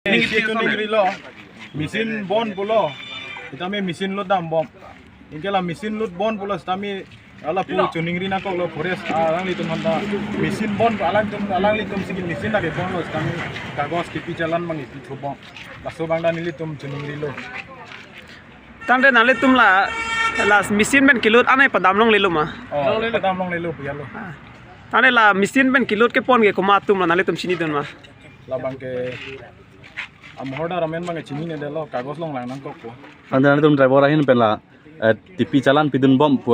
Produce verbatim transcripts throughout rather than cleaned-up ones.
Ningke chiningri lo. Machine bon pulo. Sitame machine lut dambom. Anke la machine lut bon pulo sitame hala pu chiningri nangkoklo forest alanglitum aphan ta. Machine bon alanglitum alanglitum si machine lake bonlo sitame kagos kipi challan abang ipithubom. Laso abang ta nelitum chiningrilo. Tangte nanglitum la, la machine pen kilut an padam longlelo ma? Oh, padam longlelo pu ya lo. Ah. Tangte la machine pen kilut kepon ke komat atum la nanglitum chinidun ma? Labang ke amohordar amen abang ke chininedetlo, kagos longlang nangkokpo. Tangte nanglitum driver ahin pen la, eh, tipi challan pidunbom pu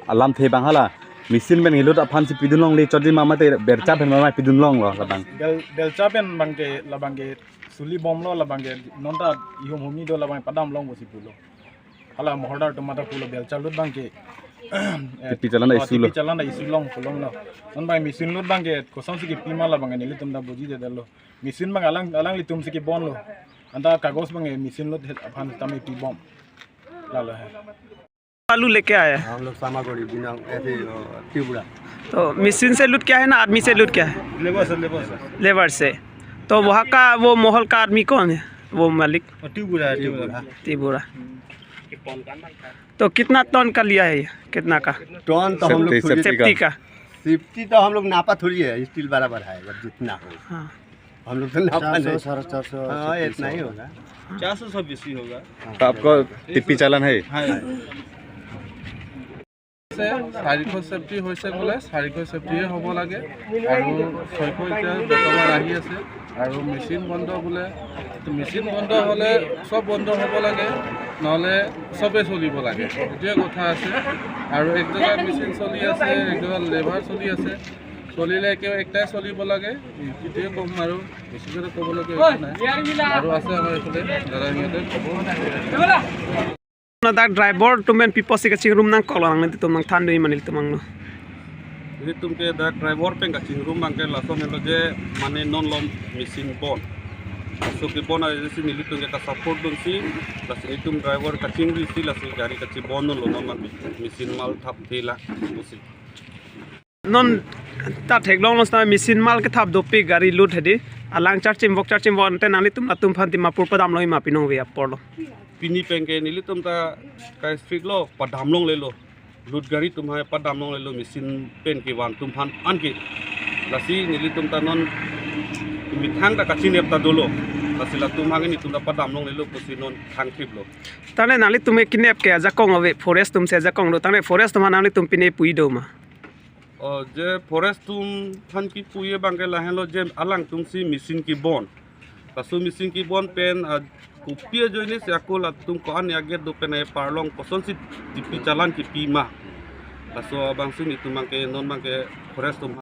alamthe abang hala. Machine pen kilut aphan si pidun longle chodi ma mate belcha pen ma pidun longlo labang. Bel, belcha pen abang ke labang ke suli bomlo labang ke non ta ihum humi do labang padam long pusi pulo. Hala amohordar atum ta pulo belcha lut abang ke, eh, tipi challan ta oh, issue lo. Tipi challan ta issue long pulo no. Non abang machine lut abang ke kosonsi kipi ma labang ke nelitum ta bujidetlo. Machine abang alang alanglitum si kibonlo. Anta kagos abang ke machine lut aphan tame pibom. Lalo hai. आलू लेके आए हैं। हम लोग सामागोड़ी बिना ऐसे, अ, त्रिपुरा। तो मशीन से लूट के आए हैं ना, आदमी से लूट के आए हैं? लेबर से, लेबर से। लेबर से। तो वहाँ का वो महल का आदमी कौन है, वो मालिक? अ, त्रिपुरा है, त्रिपुरा। त्रिपुरा। तो कितना टन का लिया है ये? कितना का? टन तो हम लोग सेफ्टी, थोड़ी सेफ्टी का। सेफ्टी का। सेफ्टी तो हम लोग नापा थोड़ी है, स्टील बराबर है, अब जितना हो। हाँ। हम लोग तो नापा चार सौ, नहीं। साढ़े चार सौ, हाँ, इतना ही होगा। चार सौ से बेसी होगा। तो आपको टिप्पी चालान है? हाँ। চাৰিশ ছেফটি হৈছে বোলে, চাৰিশ ছেফটিয়ে হ'ব লাগে আৰু ছয়শ এতিয়া বৰ্তমান আহি আছে আৰু মেচিন বন্ধ বোলে, মেচিন বন্ধ হ'লে চব বন্ধ হ'ব লাগে, নহ'লে চবে চলিব লাগে, এইটোৱে কথা আছে। আৰু এক জেগাত মেচিন চলি আছে, এক জেগাত লেবাৰ চলি আছে, চলিলে একে একটাই চলিব লাগে, এইটোৱে ক'ম আৰু বেছিকৈ ক'বলগীয়া একো নাই। আৰু আছে আমাৰ এইফালে দাদা সিহঁতে ক'ব। Dak driver atum pen pi apotsi kachingrum nangkoklo, nanglitum nangthandun ma nelitum angno? Nelitum ke dak driver pen kachingrum abang ke lason helo je mane non lo machine bon. Laso kebon ajoksi nelitum ke ka-support dunsi, lasi nelitum driver kachingrisi, lasi gari kachibon dunlo non mane machine mal thapthe la pusi. Non ta theklonglo seta machine mal kethap dopik gari lut hedi. Alang charchim vok charchim vok ante nanglitum latum aphan Dimapur padam longle ma pinong ve aporlo. Pini pen ke nelitum ta kai strict lo padam longlelo. Lut gari atum hai padam longlelo machine pen kevan atum aphan anke. Lasi nelitum ta non methang ta kachinep ta dolo. Lasi latum aphan nelitum ta padam longlelo pusi non thangthiplo. Tane nanglitum ke kinep ke ajakong ave, forest atum si ajakong do. Tane forest atum aphan nanglitum pine pu-i do ma? Oh, je forest atum aphan kipu-i abang ke lahenlo je alangtum si machine kebon. Laso machine kebon pen, ah, kopi ajoine si ako latum ko-an ya gate do pen ai parlong kosonsi tipi chalan kipi ma. Laso abangsi nelitum abang ke non abang ke forest atum